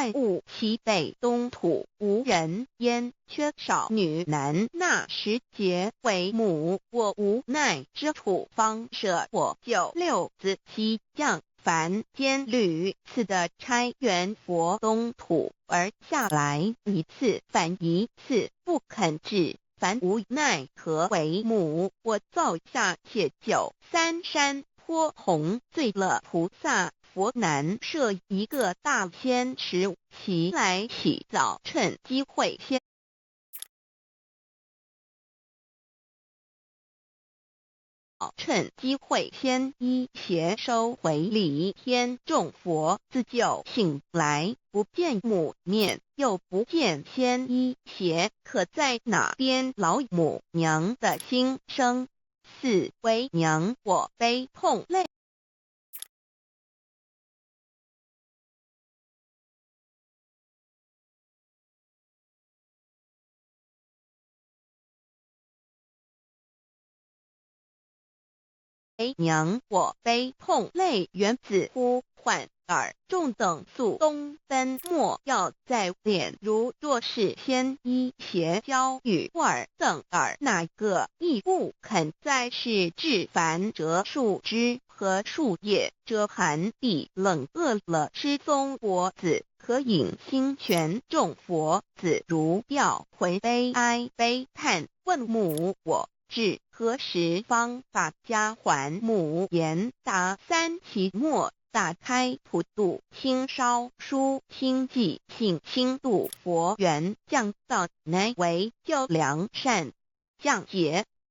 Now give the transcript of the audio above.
万物齐备，东土无人烟，缺少女男。那时节为母，我无奈之处，方舍我九六子西降凡间屡次的差缘佛东土而下来，一次反一次不肯至。凡无奈何为母，我造下且九三山坡红醉了菩萨佛难设一个大仙池，起来起早趁机会先。趁机会先一携收回礼天众佛自救醒来，不见母面，又不见先一邪，可在哪边老母娘的心声？四为娘，我悲痛泪。娘，我悲痛泪源自呼唤尔众等速东奔，莫要再脸。如若是先一邪教与尔等尔哪个亦不肯再是至凡折树枝和树叶遮寒地冷饿了失踪脖子可饮清泉众佛子如吊魂悲哀悲叹问母我至何时方把家还母言答三期末打开普度清烧书清寂性轻度佛缘降道乃为救良善降解。